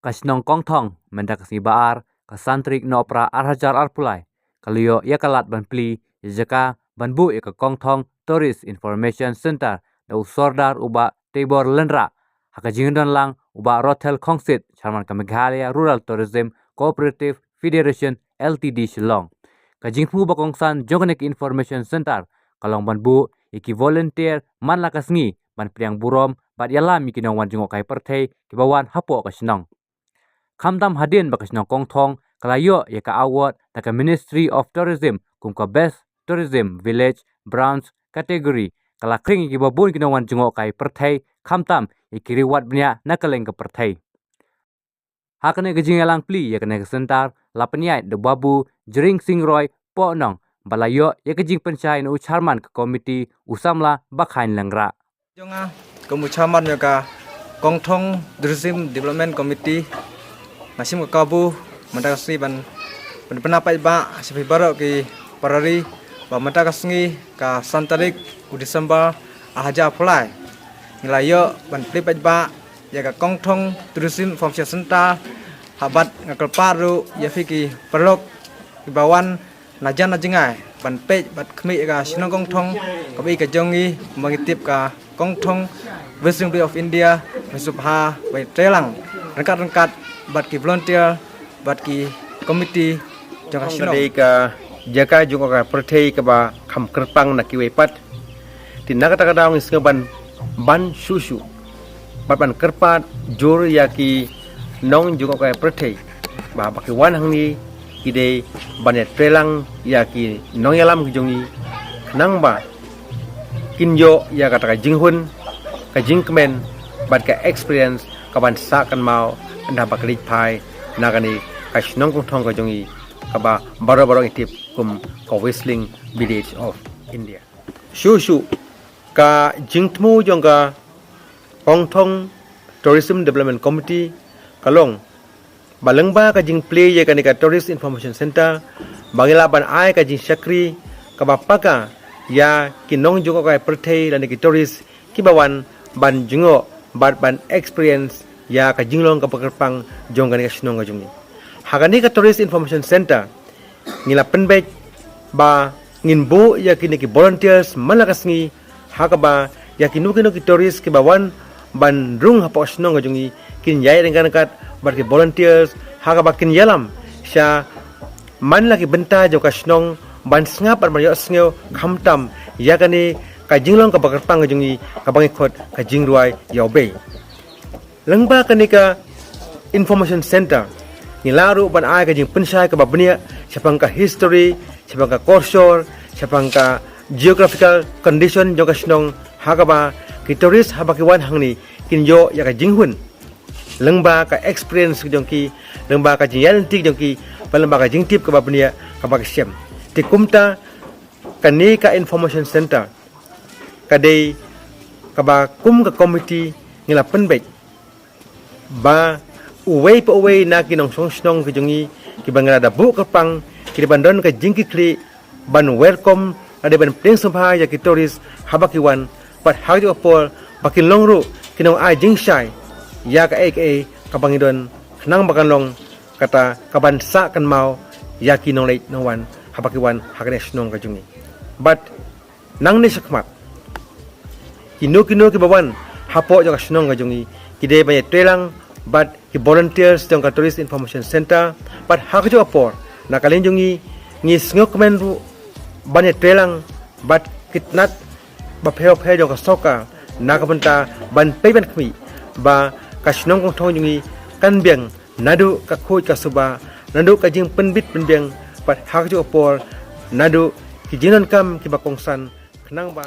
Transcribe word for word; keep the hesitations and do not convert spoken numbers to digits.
Ka shnong Kongthong mynta ka sngi Ba-ar, ka san tarik Nohprah ar hajar arphew lai, ka la ïoh ïa ka lad ban plie ïa jaka ban buh ïa ka Kongthong Tourist Information Centre da u Sordar u Bah Teibor Lynrah, ha ka jingdon lang u Bah Rothel Khongsit, Chairman ka Meghalaya Rural Tourism Cooperative Federation L T D Shillong. Ka jingthmu ba kongsan jong kane ka Information Centre ka long ban buh ïa ki volunteer man la ka sngi ban pdiang burom bad ïalam ïa ki nongwan jngohkai pyrthei kiba wan hapoh ka shnong. Khamtam hadien ba ka shnong Kongthong ka la ïoh ïa ka award na ka Ministry of Tourism kum ka Best Tourism Village Bronze category, ka la khring ïa kiba bun ki nongwan jngohkai pyrthei, khamtam ïa ki reward bniah na kylleng ka pyrthei. Ha kane ka jingïalang plie ïa kane ka centre la pynïaid da u Babu Jring Sing Roy Pohnong, ba la ïoh ïa ka jingpynshai na u Chairman ka komiti, u samla Bah Khain Lynrah. Jong nga kum u Chairman jong ka Kongthong Tourism Development Committee, nga shim ka kabu mynta ka sngi ban, ban pynpaw paidbah sha phi baroh ki para ri ba mynta ka sngi ka san tarik u December ar hajar arphew lai, ngi la ïoh ban plie paidbah ïa ka Kongthong Tourism Information Centre. Haba nga kyrpad ruh ïa phi ki paralok kiba wan na jan na jngai ban peit bad khmih ïa ka shnong Kongthong kaba i ka jong ngi, ba ngi tip ka Kongthong West Jaiñtia Hills of India, ba sngewbha ban trei lang ryngkat ryngkat bad ki volunteer bad ki komiti jong ka shnong. Ka dei ka jaka jngohkai pyrthei kaba kham kyrpang na kiwei pat. Te na kata ka daw ngi sngew ban, ban shuh shuh bad ban kyrpad jur ïa ki nongjngohkai pyrthei ba, ba ki wan hangne ki dei ban ïatrei lang ïa ki nongïalam ki jong ngi, khnang ba kin ïoh ïa kata ka jinghun, ka jingkmen bad ka experience kaban sah kynmaw ynda ba ki leit phai na kane ka shnong Kongthong ka jong ngi, kaba baroh baroh ngi tip kum ka Whistling Village of India. Shuh shuh ka jingthmu jong ka Kongthong Tourism Development Committee ka long ba lyngba ka jingplie ïa kane ka Tourist Information Centre, ba ngi lah ban ai ka jingshakri kaba paka ïa ki nongjngohkai pyrthei lane ki tourist kiba wan ban jngoh bad ban experience ïa ka jinglong kaba kyrpang jong kane ka shnong ka jong ngi. Ha kane ka Tourist Information Centre ngi la pynbeit ba ngin buh ïa kine ki volunteers man la ka sngi, ha kaba ïa kino kino ki tourist kiba wan ban rung hapoh shnong ka jong ngi kin ïaid ryngkat ryngkat bad ki volunteers, ha kaba kin ïalam sha man la ki bynta jong ka shnong ban sngap bad ban ïohsngew khamtam ïa kane ka jinglong kaba kyrpang ka jong ngi, kaba ngi khot ka jingrwai ïa u bei. Lyngba kane ka Information Centre ngi lah ruh ban ai ka jingpynshai kaba bniah shaphang ka history, shaphang ka culture, shaphang ka geographical condition jong ka shnong, ha kaba ki tourist haba ki wan hangne kin ïoh ïa ka jinghun lyngba ka experience jong ki, lyngba ka jingïaid lynti jong ki, bad lyngba ka jingtip kaba bniah kaba ki shem. Te kumta kane ka Information Centre ka dei kaba kum ka komiti ngi la pynbeit ba uwei pa uwei na ki nongshong shnong ki jong ngi kiba ngi la da buh kyrpang ki dei ban don ka jingkitkhlieh ban welcome lane ban pdiang sngewbha ïa ki tourist haba ki wan, bad ha kajuh ka por ba kin long ruh ki nongai jingshai ïa kaei kaei kaba ngi don, khnang ba kan long kata kaban sah kynmaw ïa ki nongleit nongwan haba ki wan ha kane ka shnong ka jong ngi. Bad nangne shakhmat kino kino kiba wan hapoh jong ka shnong ka jong ngi ki dei ban ïatrei lang bad ki volunteers jong ka Tourist Information Centre, bad ha kajuh ka por na ka liang jong ngi ngi sngewkmen ruh ban ïatrei lang bad ki tnat bapher bapher jong ka sorkar na ka bynta ban peit ban khmih ba ka shnong Kongthong jong ngi kan biang naduh ka khuid ka suba, naduh ka jingpynbit pynbiang, bad ha kajuh ka por naduh ki jingdonkam kiba kongsan, khnang ba